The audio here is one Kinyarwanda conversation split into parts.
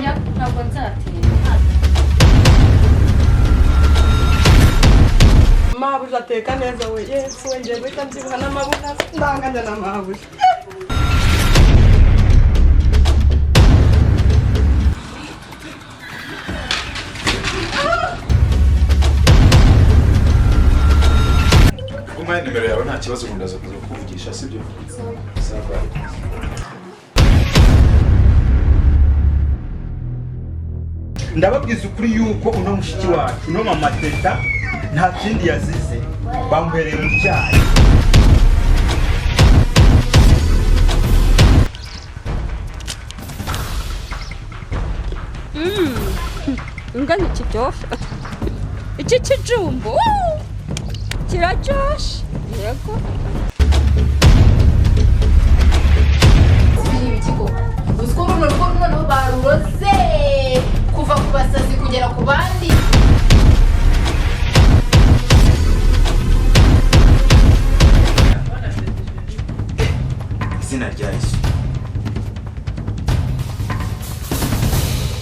Oya, ntabwo nzatinda. Mabuja ateka neza we. Yesu we, ngiye guhita mbyibuha n'amabuno ndanganya na mabuja. Umpaye nimero yawe, nta kibazo, ubu ndaza kuza kukuvugisha, sibyo? Sawa. Ndababwiza ukuri yuko uno mushiki wacu, uno mama Teta, nta kindi yazize, bamuhereye mu cyayi. Ingana ikiryoshye iki kijumbu, kiraryoshe, yego. Ikigo uzi ko runo rugo noneho baruroze kuva ku basazi kugera ku bandi. Izina rya Yesu,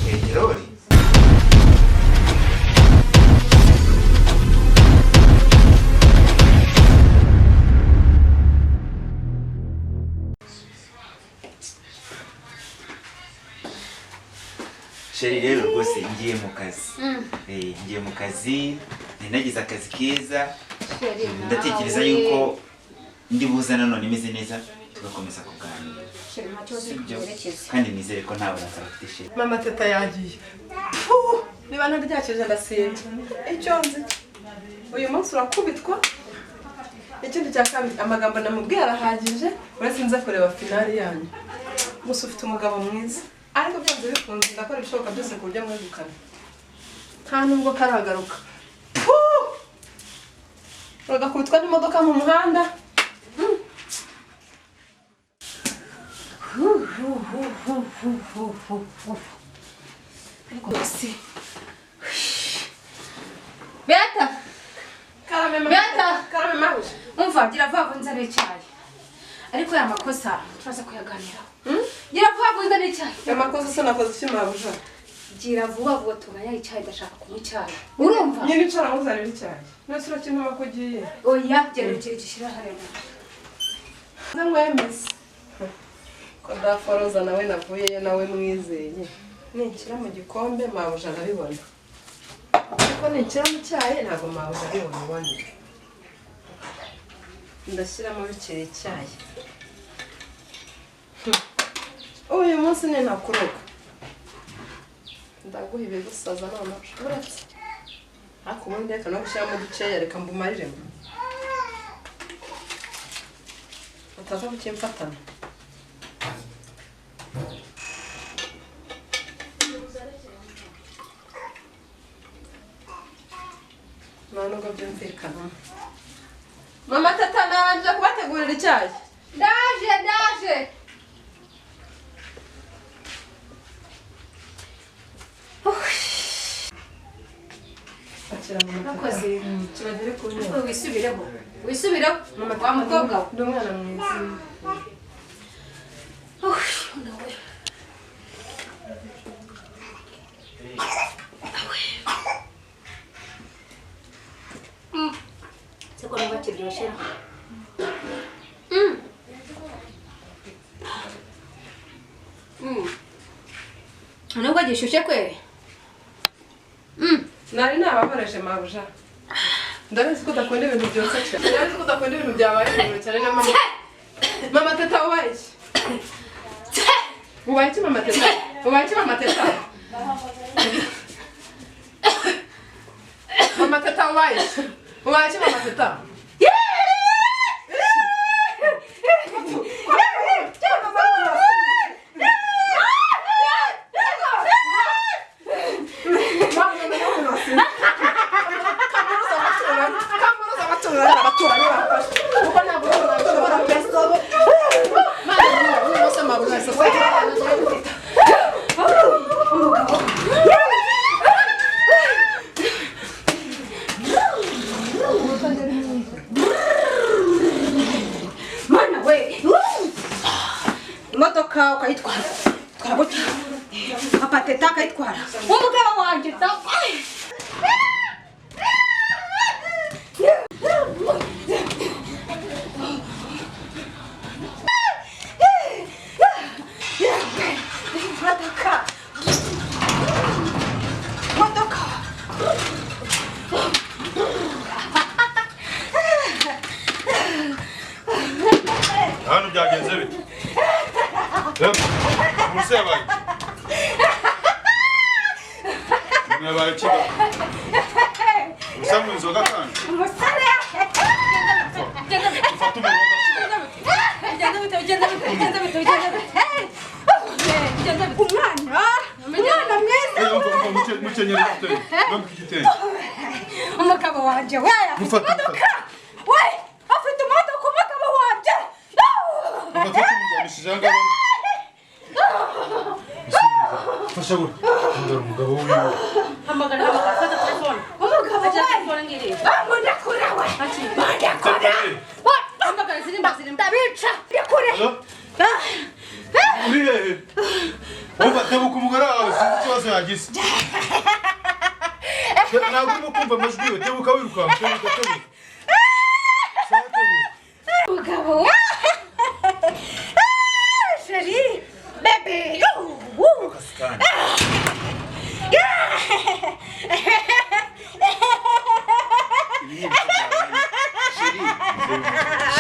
peteroli. Chérie, rero rwose ngiye mu kazi. Ngiye mu kazi, nari nagize akazi keza. Ndatekereza yuko ndi buze nanone imeze neza, tugakomeza kuganira, sibyo? Kandi nizere ko nta burakari afite, chérie. Mama Teta yagiye. Puh, niba ntaryakije ndasinda. Icyo nzi, uyu munsi urakubitwa. Ikindi cya kabiri, amagambo namubwiye arahagije. Uretse nza kureba finale yanyu. Gusa ufite umugabo mwiza, ariko byanze bikunze ndakora ibishoboka byose ku buryo mwegukana. Nta nubwo karagaruka. Puh! Uragakubitwa n'imodoka mu muhanda. Ariko si Beata! Karame mama. Beata! Karame mabuja. Umva, gira vuba vuba nzanire icyayi, ariko aya makosa turaza kuyaganiraho. Gira vuba vuba nzanire icyayi. Amakosa se nakoze iki, mabuja? Gira vuba vuba tunganya icyayi, ndashaka kunywa icyayi, urumva? Nyine icara nkuzanire icyayi. None se urakinuma ko ugiye? Oya, genda ugishyira hariya. Nze nkwemeze ko daforoza nawe navuyeyo nawe mwizeye. Ninshyira mu gikombe mabuja arabibona, ariko ninshyira mu cyayi ntabwo mabuja aribubibone. Ndashyiramo bikiri icyayi. Uyu munsi ni ntakuroga, ndaguha ibigusaza noneho. Uretse ariko ubundi reka no gushyiramo dukeya, reka mbumariremo utaza kukimfatana. Nta nubwo byumvikana. Mama Tata, narangije kubategurira icyayi. Ndaje, ndaje. Akira, mama Teta. Murakoze. Kibagere ku ntebe. Wisubireho, wisubireho wa mukobwa we. Ndi umwana mwiza. Nawe. Siko numva kiryoshye. Nubwo gishyushye kweri. Nari nabakoreshe, mabuja. Ndabizi ko udakunda ibintu byose cyane, ndabizi ko udakunda ibintu byabaye hejuru cyane. Na mama, mama Teta, ubaye iki? Ubaye iki, mama Teta? Ubaye iki, mama Teta? Mama Teta, ubaye iki? Ubaye iki, mama Teta? Abaturanyi bafashe kuko ntabwo nabishobora pe. Mana, uyu munsi amabuye yose. Papa Teta akayitwara. Umugabo wanjye ta. Modoka. Modoka. Hano byagenze bite? Buruse yabaye. Yabaye kiba. Usa mu nzoga kandi. Umusare. Ufata umuroga. Ugenda bite, ugenda bite, ugenda bite, ugenda bite. Ugenda bite. Umwana. Umwana mwiza. Mukenyere igitenge. Bambike igitenge. Umugabo wanjye we afite imodoka. We afite imodoka umugabo wanjye. Fasha gura. Ndara umugabo wiwe. Hamagara, hamagara, fata telefone. Umugabo Fata we. telefone ngiriye. Mundakura we. Mundakura. Hamagara zirimba zirimba. Ndabica. Ndakure. Uri hehe? Umva tebuka umugore wawe sinzi ikibazo yagize. Ntabwo urimo kumva amajwi we, tebuka wirukanka, tebuka tebuka. Sawa tebuka. Umugabo we. Chérie, bébé.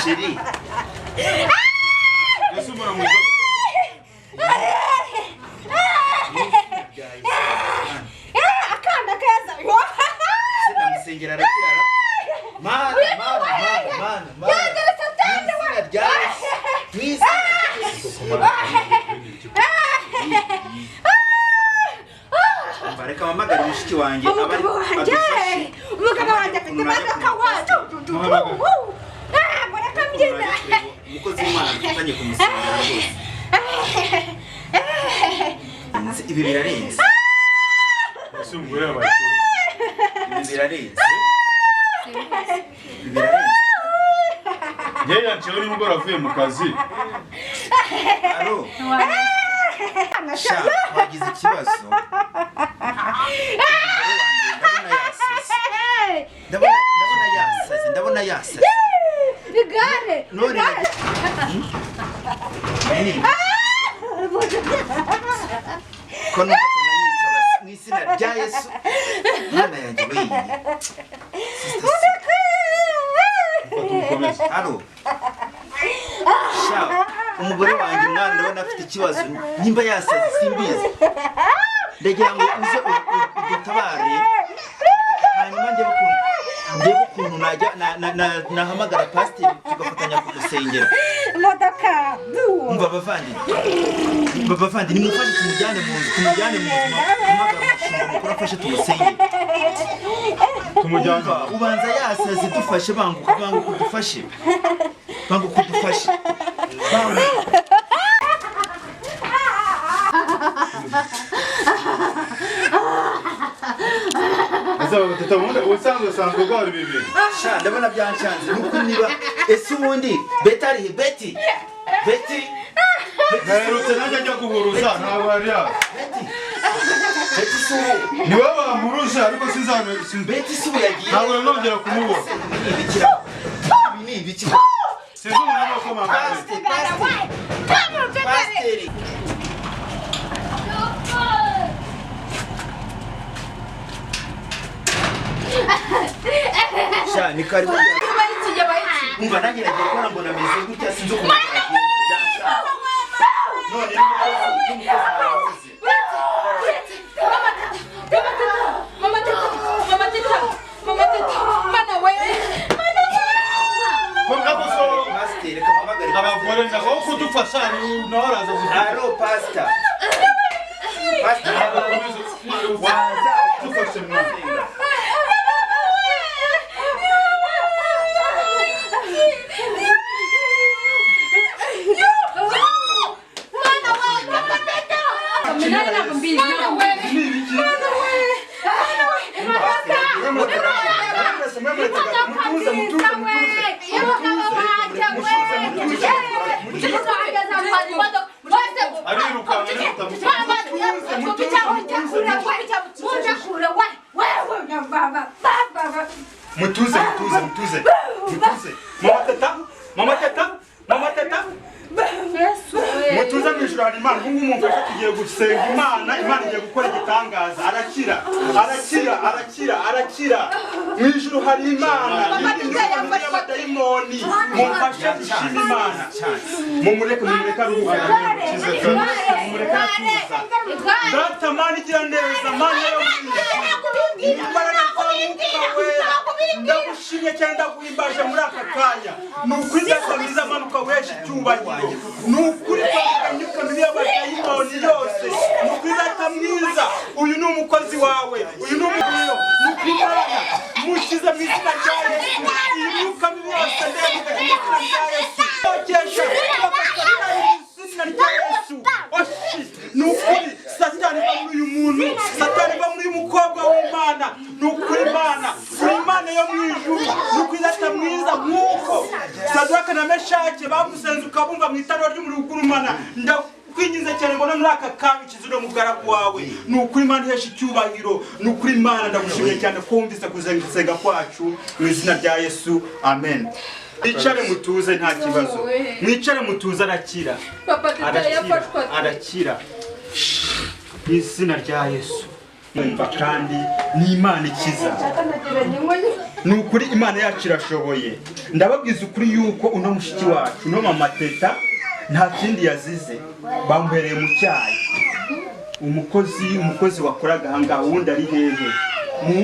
Chérie. Ese umura mu nzoga. Akana keza. Ndamusengera arakirara. Mana, mana, mana, mana, mana. Mu izina rya Yesu. Mu izina rya Yesu. Umva reka mpamagare mushiki wanjye aba ari Umugabo wanjye. adufashe. Umugabo wanjye afite imodoka wacu. Mureka mbyina. Umukozi w'Imana dufatanye kumusengera rwose. Ibi birarenze. Ese umugore yabaye ikibazo. Ibi birarenze. Ibi birarenze. Njyewe yanciyeho nimugoroba avuye mu kazi. Alo. Sha, twagize ikibazo. Umugore wanjye ndabona yasaze. Ndabona yasaze, ndabona yasaze. Igare. None Nini? Ko numva ko nanyitaba mu izina rya Yesu. Mwana yanjye wenyine. Fata umukomeze. Alo. Sha, umugore wanjye mwana ndabona afite ikibazo. Nimba yasaze simbizi. Ndagira ngo uze udutabare. Hanyuma ndebe ukuntu najya nahamagara pasiteri tugafatanya kugusengera. Imodoka. Umva bavandi. Bavandi nimufashe tumujyane mu nzu, tumujyane mu nzu. Hamagara umushumba mukuru afashe tumusengere. Tumujyane. Umva ubanza yasaze dufashe banguka banguka udufashe. Banguka udufashe. Banguka. Ese batata ubundi ubusanzwe asanzwe arwara ibi bintu. Sha ndabona byanshanze nuko niba ese ubundi Betty ari he? Betty Betty Naherutse nanjye ajya guhuruza ntabwo yari yaza. Betty Betty si ubu Ni wowe wampuruje ariko sinzamenya. Betty si ubu yagiye. Ntabwo nongera kumubona. Ibi ni ibiki? Ibi ni ibiki? Sinzi umuntu uko mama. Pasiteri pasiteri pasiteri. Sha ni karibu. Umva nanjye nagiye kubona mbona ameze gutya sinzi ukuntu byagenze. None n'umukozi arabuze. Mama Teta, Mama Teta, Mama Teta, mana we. Ko nkaguso Pasiteri reka mpamagare abagore nako kudufasha nawe araza kudufasha. Alo pastor. Pastor waza Dufashe mwana. Arirukanka Mutuze, mutuze, mutuze, mutuze. Mama Teta, mama Teta, mama Teta. Mutuze, mu ijuru hari Imana. Ubu ngubu mumfashe, tugiye gusenga Imana. Imana igiye gukora igitangaza. Arakira, arakira, arakira, arakira. Mu ijuru hari Imana. Y'abadayimoni, mumfashe dushima Imana. Mumureke, mumureke aruhuke, mumureke aratuza. Data, Mana igira neza, Mana yo mu imbaraga za Mwuka Wera, ndagushimye cyane, ndaguhimbaje muri aka kanya. Ni ukuri, Data mwiza, manuka wesha icyubahiro. Ni ukuri, twavuga imyuka mibi y'abadayimoni yose. Ni ukuri, Data mwiza, uyu ni umukozi wawe, uyu ni umuriro. Ni ukuri, Mana, mukize mu izina rya Yesu. Iyi myuka mibi yose ndayavuga mu izina rya Yesu. Tokesha mu izina rya Yesu. Oshi, ni ukuri, Satani va muri uyu muntu, Satani va muri uyu mukobwa w'Imana. Ni ukuri, Imana, uri Imana yo mu ijuru. Ni ukuri, Data mwiza, nk'uko Sadraka na Meshake bagusenze ukabumva mu itanura ry'umuriro ugurumana, ndakwinginze cyane ngo no muri aka kanya ukize uno mugaragu wawe. Ni ukuri, Imana ihesha icyubahiro. Ni ukuri, Imana, ndagushimiye cyane ko wumvise kusenga kwacu. Mu izina rya Yesu, amen. Mwicare mutuze, nta kibazo. Mwicare mutuze, arakira. Papa Teta Arakira. yafashwe ate? Arakira mu izina rya Yesu. Umva, kandi ni Imana ikiza. Ni ukuri, Imana yacu irashoboye. Ndababwiza ukuri yuko uno mushiki wacu, uno mama Teta, nta kindi yazize, bamuhereye mu cyayi. Umukozi wakoraga ahangaha, uwundi ari hehe?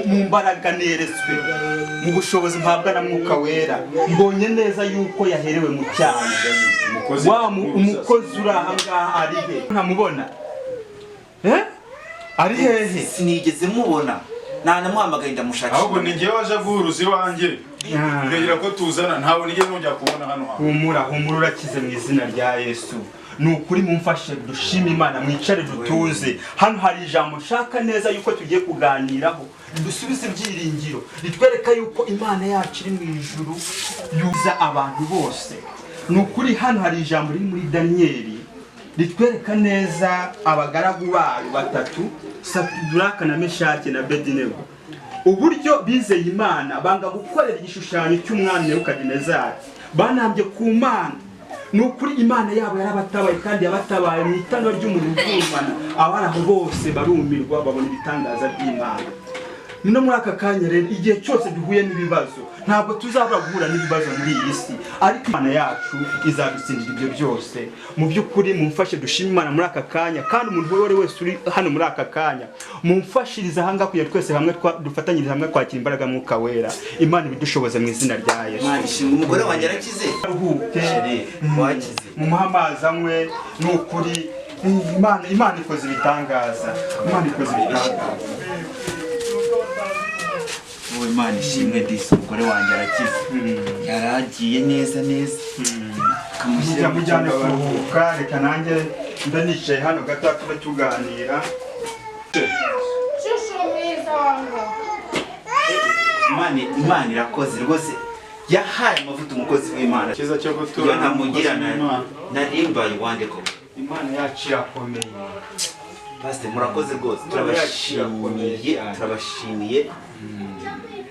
Mu mbaraga neretswe, mu bushobozi mpabwa na Mwuka Wera, mbonye neza yuko yaherewe mu cyayi. Umukozi? Wa umukozi uri ahangaha ari he? Ntamubona. Eh, ari hehe? Sinigeze mubona, nanamuhamagaye, ndamushakisha. Ahubwo ni njyewe waje guhuruza iwanjye, ndegera ko tuzana, ntawe nigeze nongera kubona hano hantu. Humura, humura, urakize mu izina rya Yesu. Ni ukuri, mumfashe dushime Imana. Mwicare dutuze. Hano hari ijambo nshaka neza yuko tugiye kuganiraho, ridusubize ibyiringiro, ritwereka yuko Imana yacu iri mu ijuru yuza abantu bose. Ni ukuri, hano hari ijambo riri muri Daniyeli ritwereka neza abagaragu bayo batatu, Saduraka na Meshaki na Bedinego, uburyo bizeye Imana banga gukorera igishushanyo cy'umwami Nebukadinezari. Banambye ku Mana. Ni ukuri, Imana yabo yarabatabaye, kandi yabatabaye mu itanura ry'umuriro ugurumana. Abari aho bose barumirwa, babona ibitangaza by'Imana. No muri aka kanya rero, igihe cyose duhuye n'ibibazo, ntabwo tuzabura guhura n'ibibazo muri iyi si, ariko Imana yacu izadutsindira ibyo byose. Mu by'ukuri, mumfashe dushime Imana muri aka kanya. Kandi umuntu uwo ari we wese uri hano muri aka kanya, mumfashirize ahangaha kugira twese hamwe dufatanyirize hamwe kwakira imbaraga Mwuka Wera. Imana ibidushoboze mu izina rya Yesu. Imana ishimwe, umugore wanjye arakize. Aruhuke. Chérie, wakize. Mumuhe amazi anywe. Ni ukuri, Imana ikoze ibitangaza, Imana ikoze ibitangaza. Wowe, Imana ishimwe disi, umugore wanjye arakize. Yaragiye neza neza. Kamushyira Mujya mu mujyane cyumba. kuruhuka. Reka nanjye mbe nicaye hano gato, tube tuganira. Shushu mwiza wangu. Imana irakoze rwose, yahaye amavuta umukozi w'Imana. Cyiza cyo gutura Iyo ntamugira n'umukozi w'Imana. nari mbaye iwande koko. Imana yacu irakomeye. Pasiteri, murakoze rwose. Imana yacu irakomeye Turabashimiye. cyane. Turabashimiye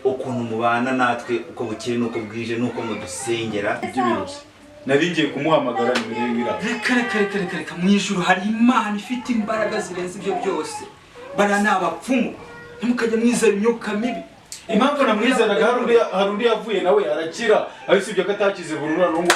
ukuntu mubana natwe uko bukeye n'uko bwije n'uko mudusengera. By'ibirozi nari ngiye kumuhamagara imbere y'ibiraro. Reka, reka, reka, reka, reka. Mu ijuru hari Imana ifite imbaraga zirenze ibyo byose. Bariya ni abapfumu, ntimukajya mwizera imyuka mibi. Impamvu namwizeraga, hari undi yavuye nawe arakira, ariko usibye ko atakize burundu na n'ubu.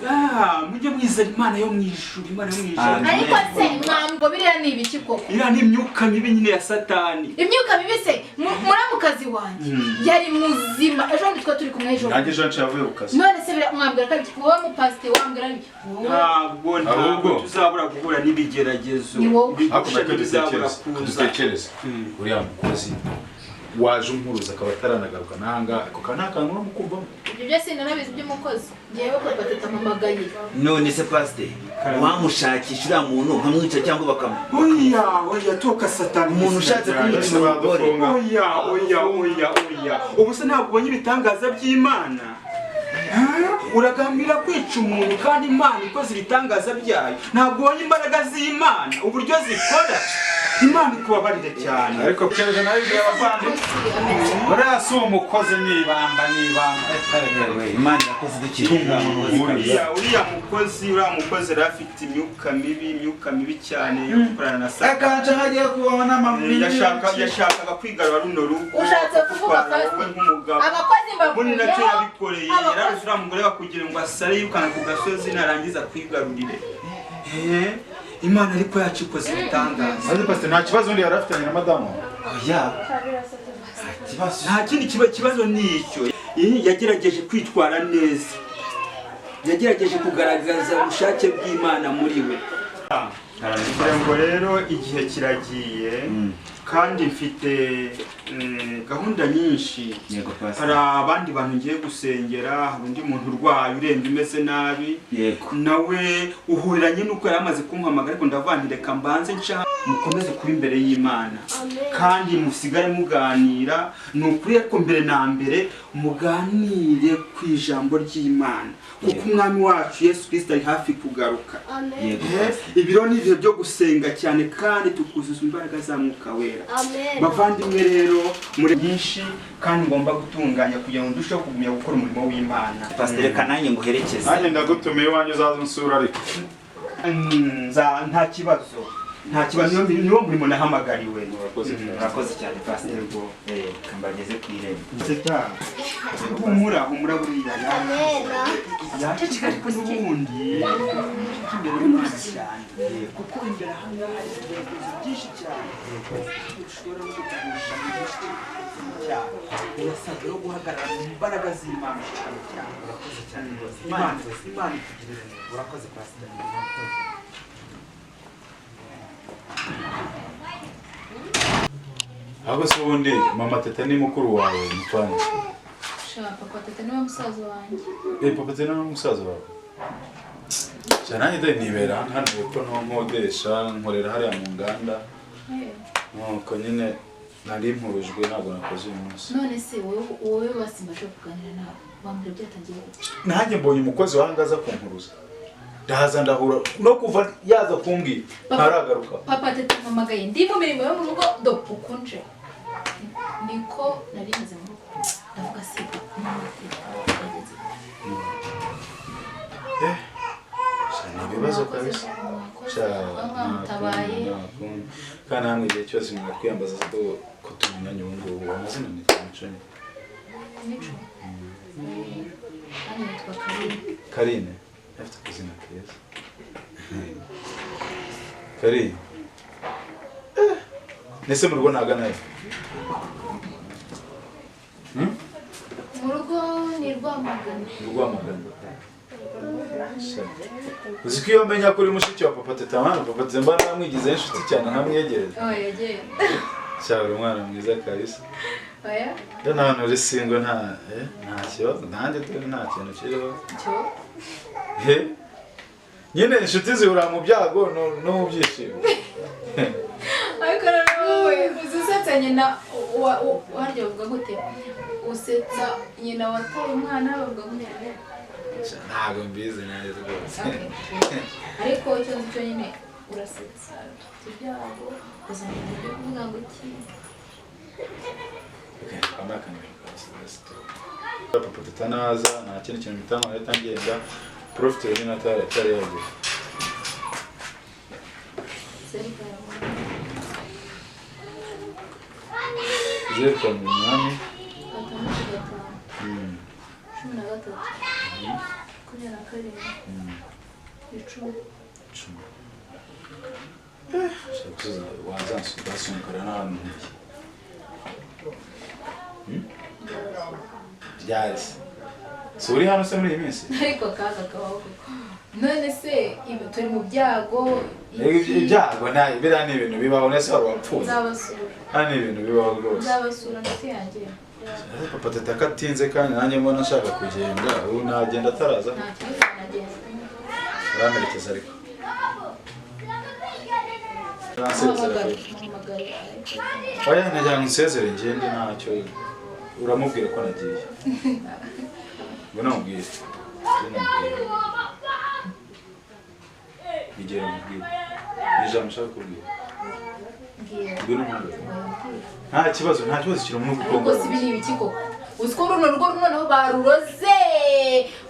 Ah, mujye mwizera Imana yo mu ijuru, Imana yo mu ijuru. Amen. Ariko se mwambo, biriya ni ibiki koko? Iriya ni imyuka mibi nyine ya Satani. Imyuka mibi se? Muramukazi wanjye yari muzima ejo bundi, twari turi kumwe ejo. Nanjye ejo nshya yavuye ku kazi. None se biriya mwambwira ko ari ibiki? Wowe mupasiteri wambwira ari ibiki? Wowe. Ntabwo Ahubwo- tuzabura guhura n'ibigeragezo. Ni wowe. Ariko Ibigusha reka ntibizabura dutekereze. kuza. Dutekereze uriya mukozi waje umpuruza akaba ataranagaruka n'ahangaha, ako ka ni akantu uramukumvamo. Ibyo byose narabizi by'umukozi, ngewe papa Teta mpamagaye. None se pasiteri, wamushakisha uriya muntu nkamwica cyangwa bakamu Oya, oya, toka Satani. Umuntu ushatse kumwica umugore. Badufunga. Oya, oya, oya, oya. Ubu se ntabwo ubonye ibitangaza by'Imana? Ha? Uragambira kwica umuntu kandi Imana ikoze ibitangaza byayo? Ntabwo ubonye imbaraga z'Imana uburyo zikora? Imana ikubabarire cyane. Ariko keje nawe y'abavandi. Buriya si umukozi nibamba nibamba. Imana irakoze dukiri. Uriya mukozi yari afite imyuka mibi cyane yo gukorana na Satani. Akanje hagiye kubona mama. Yashakaga kwigarura runo rugo. Ushatse kuvuga abakozi mbavuyeho. Nacyo yabikoreye. Yararuze uriya mugore bakugira ngo asare yirukana ku gasozi narangiza kwigarurire. Imana ariko yacu ikoze ibitangaza. Maze pastor nta kibazo undi yari afitanye na madamu. Oya. Nta kindi kibazo ni icyo. Yagerageje kwitwara neza. Yagerageje kugaragaza ubushake bw'Imana muri we. Kugira ngo rero igihe kiragiye kandi mfite gahunda nyinshi. Hari abandi bantu ngiye gusengera, hari undi muntu urwaye urembye umeze nabi. Nawe uhuriranye nuko yari amaze kumpamagara ariko ndavuga reka mbanze nca mukomeze kuba imbere y'Imana. Kandi musigare muganira, ni ukuri ariko mbere na mbere muganire ku ijambo ry'Imana. Kuko umwami wacu Yesu Kristo ari hafi kugaruka. Ibiro ni ibihe byo gusenga cyane kandi tukuzuza imbaraga za Mwuka Wera. Bavandimwe rero muri nyinshi kandi ngomba gutunganya kugira ngo ndusheho kugumya gukora umurimo w'Imana. Pastor reka nanjye nguherekeze. Nanjye ndagutumiye iwanjye uzaze unsura ariko. Nta kibazo. Nta kibazo niwo murimo nahamagariwe. Murakoze cyane pastor. Kambageze ku irembo. Teta. Humura humura buriya. Yaceceka ariko n'ubundi imbere y'Imana cyane. Kuko imbere aha ngaha hari ibintu byinshi cyane. Ushobora no kugurisha byinshi cyane. Urasabwa no guhagarara mu mbaraga z'Imana cyane cyane. Urakoze cyane rwose. Imana ikugirire neza. Urakoze pastor. Ahubwo se ubundi mama Teta ni mukuru wawe mupfana? Sha papa Teta niwe musaza wanjye. Papa Teta niwe musaza wawe? Sha nanjye dore nibera hano hepfo nto nkodesha nkorera hariya mu nganda. Nuko nyine nari mpurujwe ntabwo nakoze uyu munsi. None se wowe wasimaje kuganira nawe wambwira byatangiye gute? Nanjye mbonye umukozi wahangaza kumpuruza. Ndahaza ndahura no kuva yaza kumbwira ntaragaruka. Papa Teta mpamagaye ndi mu mirimo yo mu rugo do ukunje. Niko nari meze mu rugo ndavuga se mama Teta ageze. Sha ibibazo kabisa. Sha mutabaye. Kandi namwe igihe cyose mwatwiyambaza ko tumenyanye ubu ngubu amazina ni Mico. Mico. Hano nitwa Karine. Karine. Afite akazina keza. Karine. Nese mu rugo nagana he? Mu rugo ni Rwamagana. Rwamagana. Uzi ko iyo menya kuri mushiki wa Papa Teta mwana Papa Teta mba namwigize inshuti cyane nkamwegereza. Oya genda. Sha uri umwana mwiza kabisa. Oya. Rero nta uri single nta kibazo nanjye turi nta kintu kiriho. Cyo. Nyine inshuti zihura mu byago no mu byishimo. Ariko rero wowe uzisetsa nyina waryo bavuga gute? Usetsa nyina wataye umwana bavuga gute? Ntabwo mbizi neza rwose. Ariko icyo nzi cyo nyine urasetsa ibyago uzana ibyo kuvuga ngo iki? Papa Teta naza nta kindi kintu bitanga leta ngenda profit rero natara atari yagiye. Zeru karindwi umunani 6 5 13 27 10. Wazansukansukara n'ahantu ntuye. Ryari se uri hano se muri iyi minsi? Ariko kaga kabaho koko. None se turi mu byago. Ibyago biriya ni ibintu bibaho nese wari wapfuye. Nzabasura. Hano ni ibintu bibaho rwose. Nzabasura inshuti yanjye. Papa Teta ko atinze kandi nanjye mbona nshaka kugenda ubu nagenda ataraza. Nta kibazo nagenda. Uramperekeza ariko. Oya nagira ngo nsezere ngende ntacyo uramubwira ko nagiye. Ngo namubwire. Nigera mubwire. Ni ijambo nshaka kubwira. Ngwino mpamagare. Nta kibazo kiri mu Ariko gukongo. si biri ibiki koko? Uzi ko runo rugo noneho baruroze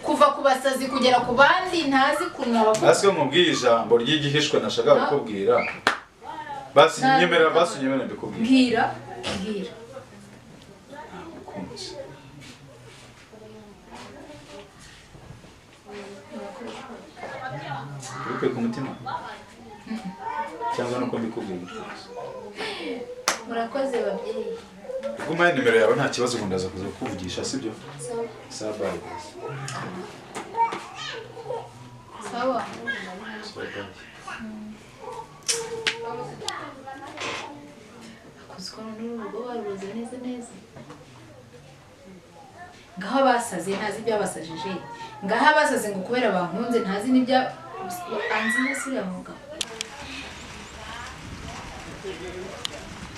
kuva ku basazi kugera ku bandi ntazi ukuntu nabavuga. Basi nkubwiye ijambo ry'igihishwe nashakaga kukubwira. Basi nyemera, basi nyemera mbikubwire. Mbwira, mbwira. Nagukunze. Ubikuye ku mutima? Cyangwa nuko mbikubwiye? Murakoze babyeyi. Guma nimero yawe nta kibazo ngo ndaza kuza kukuvugisha, sibyo? Sawa. Sawa bye. Sawa. Sawa bye. Kuzi ko n'urugo baruroze neza neza. Ngaho abasaze ntazi ibyabasajije. Ngaho abasaze ngo kubera bankunze ntazi n'ibya anzi nasuriya mugabo.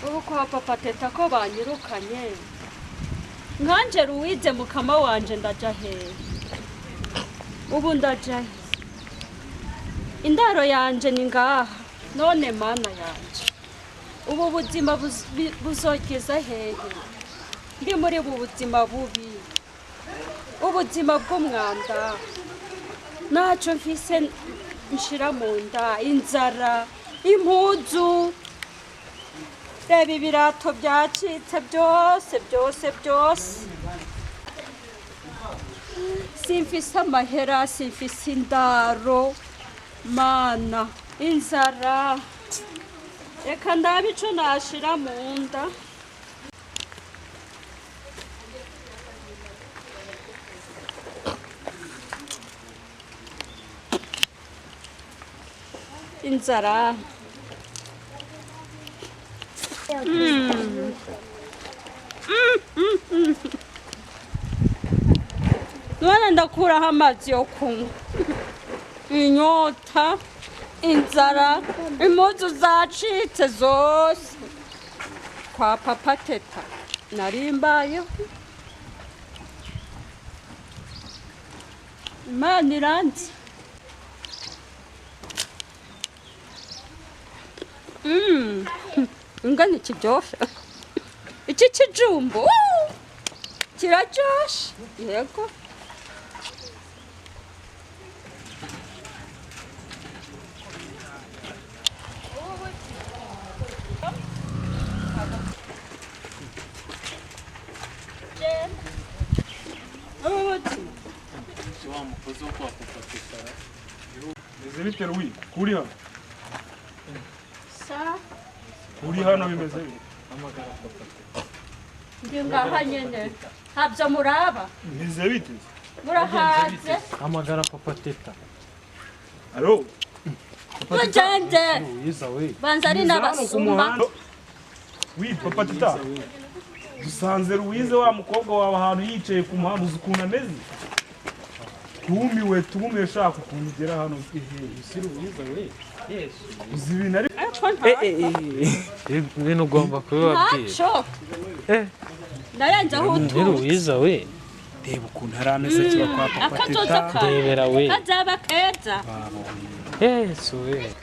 Ubu kwa papa Teta ko banyirukanye. Nkanje Louise mukama wanje ndaja hehe? Ubu ndaja he? Indaro yanje ni ngaha none mana yanje. Ubu buzima buzogeza hehe? Ndi muri ubu buzima bubi, ubuzima bw'umwanda. Ntacyo mfise nshira mu nda, inzara, impuzu. Reba ibirato byacitse byose byose byose. Simfise amahera, simfise indaro, mana, inzara. Reka ndabe ico nashira mu nda. Inzara. None ndakuraho amazi yo kunywa. Inyota, inzara, impuzu zacitse zose. Kwa papa Teta nari mbayeho. Imana iranzi. Ingana ikiryoshe. Iki kijumbu kiraryoshe. Yego. Bimeze bite Louis? Kuri hano? Kuri hano bimeze bite? Ndi ngaha nyene. Ntabyo muraba. Bimeze bite? Murahaze. Hamagara papa Teta. Alo? Mugende. Banza ari n'abasumba. Oui, papa Teta. Dusanze Louise wa mukobwa wawe ahantu yicaye ku muhanda, uzi ukuntu ameze? Tumiwe, tumiwe shaka ukuntu ugera hano. Si Louise we. Yesu. Uzi ibintu ari Ibintu ugomba kubibabwira. Ntacyo. Ndarenze aho utuye. Louise we. Reba ukuntu hari ameze kiba kwa papa Teta. Ndebera we. Kazaba keza. Yesu we.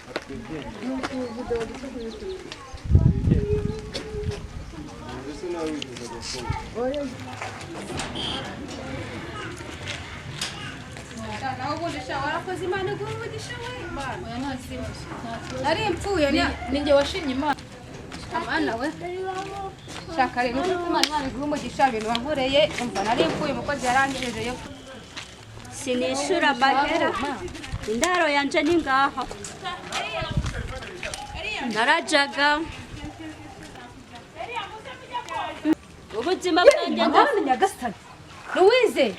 Nari mpfuye ninjye washimye Imana. Mana we. Shaka rero Imana Imana iguhe umugisha ibintu wankoreye, umva nari mpfuye umukozi yarangejejeyo. Sinishura amahera. Indaro yanje ni ngaha. Narajaga. Ubuzima bwanjye Nyagasani. Louise.